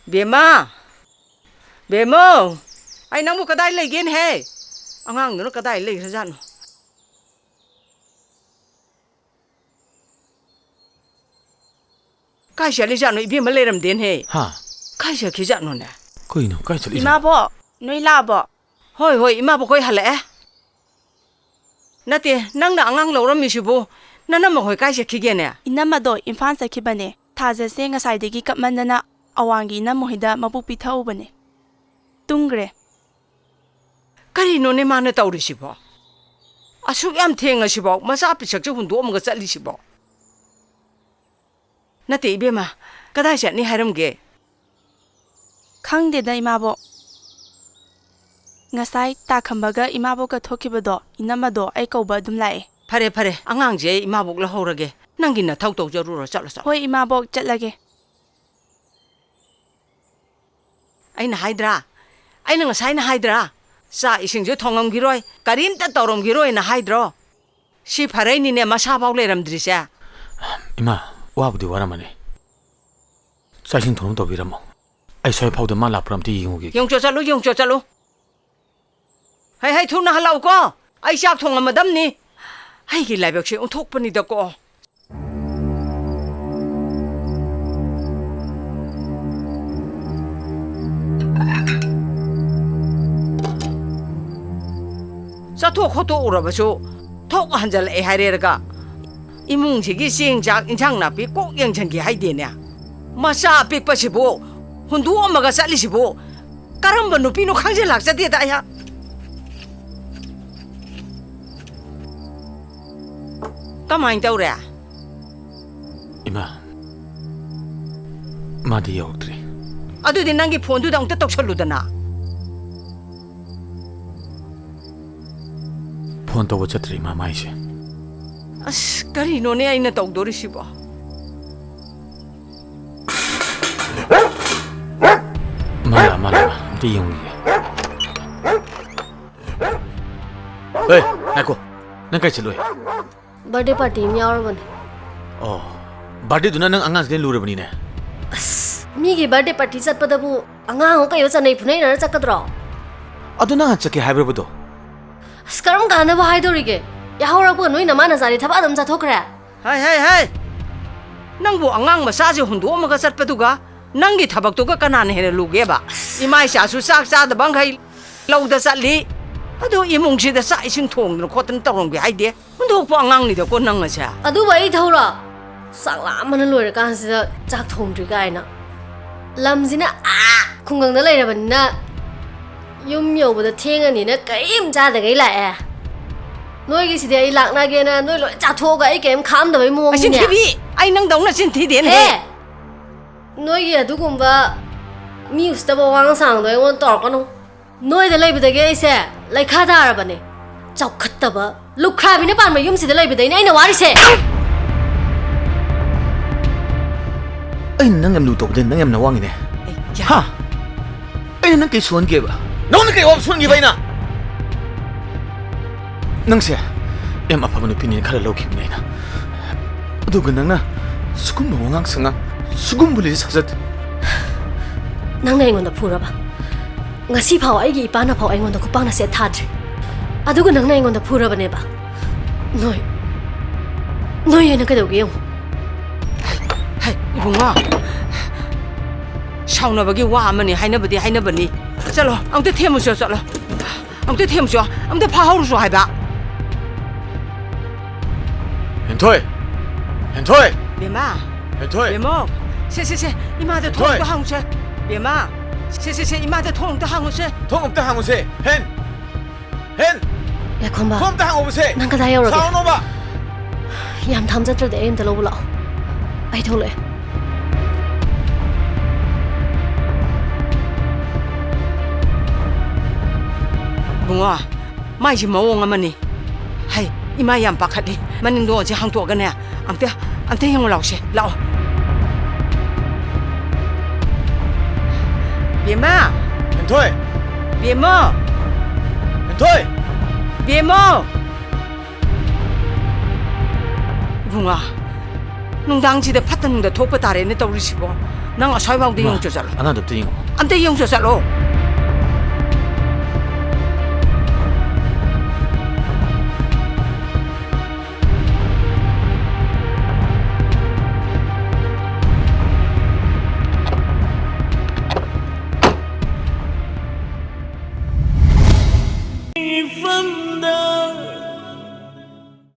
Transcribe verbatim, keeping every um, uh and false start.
ꯕꯦꯝꯃ! ꯕꯦꯝꯃꯧ! ꯑꯩ ꯅꯪꯕꯨ ꯀꯗꯥꯏ ꯂꯩꯒꯦꯅꯦꯍꯦ? ꯑꯉꯥꯡꯗꯨꯅ ꯀꯗꯥꯏ ꯂꯩꯈ꯭ꯔꯖꯥꯠꯅꯣ? ꯀꯥꯏ ꯆꯠꯂꯤꯖꯥꯠꯅꯣ? ꯏꯕꯦꯝꯃ ꯂꯩꯔꯝꯗꯦꯅꯦꯍꯦ꯫ ꯍꯥ? ꯀꯥꯏ ꯆꯠꯈꯤꯖꯥꯠꯅꯣꯅꯦ? ꯀꯩꯅꯣ? ꯀꯥꯏ ꯆꯠꯂꯤꯖꯥꯠꯅꯣ? ꯏꯃꯥꯕꯣꯛ, ꯅꯣꯏ ꯂꯥꯛꯑꯕꯣ? ꯍꯣꯏ, ꯍꯣꯏ, ꯏꯃꯥꯕꯣꯛ ꯈꯣꯏ ꯍꯜꯂꯛꯑꯦ꯫ ꯅꯠꯇꯦ, ꯅꯪꯅ ꯑꯉꯥꯡ ꯂꯧꯔꯝꯃꯤꯁꯤꯕꯨ ꯅꯅꯝꯃ ꯍꯣꯏ ꯀꯥꯏ ꯆꯠꯈꯤꯒꯦꯅꯦ? ꯏꯅꯝꯃꯗꯣ ꯏꯝꯐꯥꯜ ꯆꯠꯈꯤꯕꯅꯦ꯫ ꯊꯥꯖꯁꯦ ꯉꯁꯥꯏꯗꯒꯤ ꯀꯞꯃꯟꯗꯅ ꯑꯋꯥꯡꯒꯤ ꯏꯅꯝꯃ ꯍꯣꯏꯗ ꯃꯕꯨꯛ ꯄꯤꯊꯛꯎꯕꯅꯦ꯫ ꯇꯨꯝꯒ꯭ꯔꯦ꯫ ꯀꯔꯤꯅꯣꯅꯦ ꯃꯥꯅ ꯇꯧꯔꯤꯁꯤꯕꯣ? ꯑꯁꯨꯛ ꯌꯥꯝ ꯊꯦꯡꯉꯁꯤꯐꯥꯎ ꯃꯆꯥ ꯄꯤꯁꯛꯁꯦ ꯍꯨꯟꯗꯣꯛꯑꯝꯃꯒ ꯆꯠꯂꯤꯁꯤꯕꯣ? ꯅꯠꯇꯦ ꯏꯕꯦꯝꯃ, ꯀꯗꯥꯏ ꯆꯠꯅꯤ ꯍꯥꯏꯔꯝꯒꯦ? ꯈꯪꯗꯦꯗ ꯏꯃꯥꯕꯣꯛ꯫ ꯉꯁꯥꯏ ꯇꯥꯈꯝꯕꯒ ꯏꯃꯥꯕꯣꯛꯀ ꯊꯣꯛꯈꯤꯕꯗꯣ, ꯏꯅꯝꯃꯗꯣ ꯑꯩ ꯀꯧꯕ ꯑꯗꯨꯝ ꯂꯥꯛꯑꯦ꯫ ꯐꯔꯦ, ꯐꯔꯦ, ꯑꯉꯥꯡꯁꯦ ꯑꯩ ꯏꯃꯥꯕꯣꯛ ꯂꯧꯍꯧꯔꯒꯦ꯫ ꯅꯪꯒꯤ ꯅꯊꯧ ꯇꯧꯖꯔꯨꯔꯣ, ꯆꯠꯂꯣ, ꯆꯠꯂꯣ꯫ ꯍꯣꯏ ꯏꯃꯥꯕꯣꯛ, ꯆꯠꯂꯒꯦ꯫ ꯑꯩꯅ ꯍꯥꯏꯗ꯭ꯔꯥ? ꯑꯩꯅ ꯉꯁꯥꯏꯅ ꯍꯥꯏꯗ꯭ꯔꯥ? ꯆꯥꯛ ꯏꯁꯤꯡꯁꯨ ꯊꯣꯡꯉꯝꯈꯤꯔꯣꯏ, ꯀꯔꯤꯝꯇ ꯇꯧꯔꯝꯈꯤꯔꯣꯏꯅ ꯍꯥꯏꯗ꯭ꯔꯣ? ꯁꯤ ꯐꯔꯩꯅꯤꯅꯦ ꯃꯁꯥꯐꯥꯎ ꯂꯩꯔꯝꯗ꯭ꯔꯤꯁꯦ꯫ ꯏꯃꯥ, ꯋꯥꯕꯨꯗꯤ ꯋꯥꯔꯝꯃꯅꯤ꯫ ꯆꯥꯛ ꯏꯁꯤꯡ ꯊꯣꯡꯅꯕ ꯇꯧꯕꯤꯔꯝꯃꯣ꯫ ꯑꯩ ꯁ꯭ꯋꯥꯏ ꯐꯥꯎꯗ ꯃꯥ ꯂꯥꯛꯄ꯭ꯔꯥ ꯑꯝꯇ ꯌꯦꯡꯉꯨꯒꯦ꯫ ꯌꯦꯡꯆꯣ ꯆꯠꯂꯨ, ꯌꯦꯡꯆꯣ ꯆꯠꯂꯨ꯫ ꯍꯩ, ꯍꯩ, ꯊꯨꯅ ꯍꯜꯂꯛꯎꯀꯣ꯫ ꯑꯩ ꯆꯥꯛ ꯊꯣꯡꯉꯝꯃꯗꯝꯅꯤ꯫ ꯑꯩꯒꯤ ꯂꯥꯏꯕꯛꯁꯦ ꯑꯣꯟꯊꯣꯛꯄꯅꯤꯗꯀꯣ꯫ ꯆꯠꯊꯣꯛ ꯈꯣꯠꯇꯣꯛꯎꯔꯕꯁꯨ ꯊꯣꯛ ꯍꯟꯖꯜꯂꯛꯑꯦ ꯍꯥꯏꯔꯦꯔꯒ, ꯏꯃꯨꯡꯁꯤꯒꯤ ꯆꯦꯡ ꯆꯥꯛ ꯏꯟꯁꯥꯡ ꯅꯥꯄꯤ ꯀꯣꯛ ꯌꯦꯡꯁꯤꯟꯒꯦ ꯍꯥꯏꯗꯦꯅꯦ꯫ ꯃꯆꯥ ꯑꯄꯤꯛꯄꯁꯤꯕꯨ ꯍꯨꯟꯗꯣꯛꯑꯝꯃꯒ ꯆꯠꯂꯤꯁꯤꯕꯨ ꯀꯔꯝꯕ ꯅꯨꯄꯤꯅꯣ ꯈꯪꯖ ꯂꯥꯛꯆꯗꯦꯗ ꯑꯩꯍꯥꯛ꯫ ꯀꯃꯥꯏꯅ ꯇꯧꯔꯦ? ꯏꯃꯥ, ꯃꯥꯗꯤ ꯌꯧꯔꯛꯇ꯭ꯔꯤ꯫ ꯑꯗꯨꯗꯤ ꯅꯪꯒꯤ ꯐꯣꯟꯗꯨꯗ ꯑꯃꯨꯛꯇ ꯇꯧꯁꯜꯂꯨꯗꯅ꯫ ꯐꯣꯟ ꯇꯧꯕ ꯆꯠꯇ꯭ꯔꯤ ꯏꯃꯥ ꯃꯥꯏꯁꯦ꯫ ꯑꯁ, ꯀꯔꯤꯅꯣꯅꯦ ꯑꯩꯅ ꯇꯧꯗꯣꯔꯤꯁꯤꯕꯣ? ꯃꯥ ꯂꯥꯛ, ꯃꯥ ꯂꯥꯛ, ꯑꯝꯇ ꯌꯦꯡꯉꯨꯒꯤꯒꯦ꯫ ꯑꯦ, ꯉꯥꯏꯈꯣ꯫ ꯅꯪ ꯀꯥꯏ ꯆꯠꯂꯨꯏ? ꯕꯥꯔꯗꯦ ꯄꯥꯔꯇꯤ ꯑꯃ ꯌꯥꯎꯔꯨꯕꯅꯦ꯫ ꯑꯣ, ꯕꯥꯔꯗꯦꯗꯨꯅ ꯅꯪ ꯑꯉꯥꯡꯁꯤꯗꯩ ꯂꯨꯔꯕꯅꯤꯅꯦ꯫ ꯑꯁ, ꯃꯤꯒꯤ ꯕꯥꯔꯗꯦ ꯄꯥꯔꯇꯤ ꯆꯠꯄꯗꯕꯨ ꯑꯉꯥꯡ ꯑꯃ ꯀꯩ ꯑꯃ ꯆꯠꯅꯩ ꯐꯨꯅꯩꯅꯔ ꯆꯠꯀꯗ꯭ꯔꯣ? ꯑꯗꯨ ꯅꯪ ꯍꯥꯟꯅ ꯆꯠꯀꯦ ꯍꯥꯏꯕ꯭ꯔꯕꯗꯣ? ꯑꯁ, ꯀꯔꯝ ꯀꯥꯟꯗꯕꯨ ꯍꯥꯏꯗꯧꯔꯤꯒꯦ? ꯌꯥꯍꯧꯔꯛꯄꯒ ꯅꯣꯏ ꯅꯃꯥ ꯅꯆꯥꯗꯤ ꯊꯕꯛ ꯑꯗꯨꯝ ꯆꯠꯊꯣꯛꯈ꯭ꯔꯦ꯫ ꯍꯥꯏ, ꯍꯥꯏ, ꯍꯥꯏ! ꯅꯪꯕꯨ ꯑꯉꯥꯡ ꯃꯆꯥꯁꯦ ꯍꯨꯟꯗꯣꯛꯑꯝꯃꯒ ꯆꯠꯄꯗꯨꯒ ꯅꯪꯒꯤ ꯊꯕꯛꯇꯨꯒ ꯀꯅꯥꯅ ꯍꯦꯟꯅ ꯂꯨꯒꯦꯕ? ꯏꯃꯥ ꯏꯆꯥꯁꯨ ꯆꯥꯛ ꯆꯥꯗꯕ ꯃꯈꯩ ꯂꯧꯗ ꯆꯠꯂꯤ꯫ ꯑꯗꯨ ꯏꯃꯨꯡꯁꯤꯗ ꯆꯥꯛ ꯏꯁꯤꯡ ꯊꯣꯡꯗꯅ ꯈꯣꯠꯇꯅ ꯇꯧꯔꯝꯒꯦ ꯍꯥꯏꯗꯦ꯫ ꯍꯨꯟꯗꯣꯛꯄ ꯑꯉꯥꯡꯅꯤꯗꯀꯣ ꯅꯪ ꯑꯁꯦ꯫ ꯑꯗꯨꯕꯨ ꯑꯩ ꯊꯧꯔꯣ? ꯆꯥꯛ ꯂꯥꯝꯕꯅ ꯂꯣꯏꯔꯀꯥꯟꯁꯤꯗ ꯆꯥꯛ ꯊꯣꯡꯗ꯭ꯔꯤ ꯀꯥꯏꯅ꯫ ꯂꯝꯁꯤꯅ ꯑꯥ ꯈꯨꯡꯒꯪꯗ ꯂꯩꯔꯕꯅꯤꯅ ꯌꯨꯝ ꯌꯧꯕꯗ ꯊꯦꯡꯉꯅꯤꯅ ꯀꯔꯤꯝ ꯆꯥꯗꯈꯩ ꯂꯥꯛꯑꯦ꯫ ꯅꯣꯏꯒꯤꯁꯤꯗꯤ ꯑꯩ ꯂꯥꯛꯅꯒꯦꯅ ꯅꯣꯏ ꯂꯣꯏ ꯆꯥꯊꯣꯛꯑꯒ ꯑꯩ ꯀꯔꯤꯝ ꯈꯥꯝꯗꯕꯩ ꯃꯑꯣꯡꯅꯤꯅꯦ꯫ ꯃꯆꯤꯟ ꯊꯤꯕꯤ! ꯑꯩ ꯅꯪꯗꯧꯅ ꯆꯤꯟ ꯊꯤꯗꯦꯅꯦꯍꯦ꯫ ꯍꯦ! ꯅꯣꯏꯒꯤ ꯑꯗꯨꯒꯨꯝꯕ ꯃꯤ ꯎꯁꯤꯠꯇꯕ ꯋꯥꯉꯥꯡ ꯁꯉꯥꯡꯗꯣ ꯑꯩꯉꯣꯟꯗ ꯇꯧꯔꯛꯀꯅꯨ꯫ ꯅꯣꯏꯗ ꯂꯩꯕꯗꯒꯤ ꯑꯩꯁꯦ ꯂꯩꯈꯥ ꯇꯥꯔꯕꯅꯦ꯫ ꯆꯥꯎꯈꯠꯇꯕ ꯂꯨꯈ꯭ꯔꯥꯕꯤꯅ ꯄꯥꯟꯕ ꯌꯨꯝꯁꯤꯗ ꯂꯩꯕꯗꯩꯅꯦ ꯑꯩꯅ ꯋꯥꯔꯤꯁꯦ꯫ ꯑꯩꯅ ꯅꯪ ꯌꯥꯝ ꯂꯨ ꯇꯧꯕꯗ ꯅꯪ ꯌꯥꯝꯅ ꯋꯥꯡꯉꯤꯅꯦ꯫ ꯑꯩ ꯌꯥ- ꯍꯥ? ꯑꯩꯅ ꯅꯪ ꯀꯩ ꯁꯨꯍꯟꯒꯦꯕ? ꯅꯉꯣꯟꯗ ꯀꯩ ꯑꯋꯥꯕ ꯁꯨꯍꯟꯒꯦꯕ ꯑꯩꯅ? ꯅꯪꯁꯦ ꯌꯥꯝ ꯑꯐꯕ ꯅꯨꯄꯤꯅꯦꯅ ꯈꯜꯂ ꯂꯧꯈꯤꯕꯅꯦ ꯑꯩꯅ꯫ ꯑꯗꯨꯒ ꯅꯪꯅ ꯁꯤꯒꯨꯝꯕ ꯋꯥꯉꯥꯡ ꯁꯉꯥꯡ, ꯁꯤꯒꯨꯝꯕ ꯂꯤꯆꯠ ꯁꯥꯖꯠ꯫ ꯅꯪꯅ ꯑꯩꯉꯣꯟꯗ ꯐꯨꯔꯕ? ꯉꯁꯤ ꯐꯥꯎ ꯑꯩꯒꯤ ꯏꯄꯥꯅ ꯐꯥꯎ ꯑꯩꯉꯣꯟꯗ ꯈꯨꯄꯥꯛꯅ ꯁꯦꯠ ꯊꯥꯗ꯭ꯔꯤ꯫ ꯑꯗꯨꯒ ꯅꯪꯅ ꯑꯩꯉꯣꯟꯗ ꯐꯨꯔꯕꯅꯦꯕ? ꯅꯣꯏ, ꯅꯣꯏ ꯑꯩꯅ ꯀꯩꯗꯧꯒꯦ ꯌꯦꯡꯉꯨ꯫ ꯍꯩ, ꯏꯕꯨꯡꯉꯣ, ꯁꯥꯎꯅꯕꯒꯤ ꯋꯥ ꯑꯃꯅꯤ, ꯍꯥꯏꯅꯕꯗꯤ ꯍꯥꯏꯅꯕꯅꯤ꯫ ꯆꯠꯂꯣ, ꯑꯝꯇ ꯊꯦꯝꯃꯨꯆꯣ, ꯆꯠꯂꯣ꯫ ꯑꯝꯇ ꯊꯦꯝꯃꯨꯆꯣ, ꯑꯝꯇ ꯐꯥꯍꯧꯔꯨꯆꯣ ꯍꯥꯏꯕ꯫ ꯍꯦꯟꯊꯣꯏ! ꯍꯦꯟꯊꯣꯏ! ꯕꯦꯝꯃ! ꯍꯦꯟꯊꯣꯏ! ꯕꯦꯝꯃꯣ! ꯁꯦ, ꯁꯦ, ꯁꯦ, ꯏꯃꯥꯗ ꯊꯣꯡ ꯍꯦꯟꯊꯣꯏ! ꯑꯝꯇ ꯍꯥꯡꯉꯨꯁꯦ꯫ ꯕꯦꯝꯃ! ꯁꯦ, ꯁꯦ, ꯁꯦ, ꯏꯃꯥꯗ ꯊꯣꯡ ꯑꯝꯇ ꯍꯥꯡꯉꯨꯁꯦ꯫ ꯊꯣꯡ ꯑꯝꯇ ꯍꯥꯡꯉꯨꯁꯦ꯫ ꯍꯦꯟ! ꯍꯦꯟ! ꯌꯥꯏꯈꯣꯝꯕ, ꯊꯣꯡ ꯑꯝꯇ ꯍꯥꯡꯉꯨꯁꯦ꯫ ꯅꯪ ꯀꯗꯥꯏ ꯌꯧꯔꯒꯦ? ꯁꯥꯎꯅꯣꯕ! ꯌꯥꯝ ꯊꯥꯝꯖꯗ꯭ꯔꯗꯤ ꯑꯩ ꯑꯝꯇ ꯂꯧꯕ ꯂꯥꯛꯑꯣ꯫ ꯑꯩ ꯊꯣꯛꯂꯛꯑꯦ꯫ ꯏꯕꯨꯡꯉꯣ, ꯃꯥꯏꯁꯤ ꯃꯑꯣꯡ ꯑꯃꯅꯤ꯫ ꯍꯩ, ꯏꯃꯥ ꯌꯥꯝ ꯄꯥꯈꯠꯂꯤ꯫ ꯃꯅꯤꯡꯗꯣ ꯑꯁꯤ ꯍꯥꯡꯇꯣꯛꯑꯒꯅꯦ, ꯑꯝꯇ, ꯑꯝꯇ ꯌꯦꯡꯉꯨ ꯂꯥꯎꯁꯦ꯫ ꯂꯥꯛꯑꯣ꯫ ꯕꯦꯝꯃ! ꯍꯦꯟꯊꯣꯏ! ꯕꯦꯝꯃ! ꯍꯦꯟꯊꯣꯏ! ꯕꯦꯝꯃ! ꯏꯕꯨꯡꯉꯣ, ꯅꯨꯡꯗꯥꯡꯁꯤꯗ ꯐꯠꯇ ꯅꯨꯡꯗ ꯊꯣꯛꯄ ꯇꯥꯔꯦꯅꯦ ꯇꯧꯔꯤꯁꯤꯕꯣ꯫ ꯅꯪ ꯑꯁ꯭ꯋꯥꯏꯐꯥꯎꯗ ꯏꯃꯥ, ꯌꯦꯡꯉꯨꯆꯣ ꯆꯠꯂꯣ꯫ ꯑꯉꯥꯡꯗꯣ ꯑꯝꯇ ꯌꯦꯡꯉꯝꯃꯣ꯫ ꯑꯝꯇ ꯌꯦꯡꯉꯨꯆꯣ ꯆꯠꯂꯣ꯫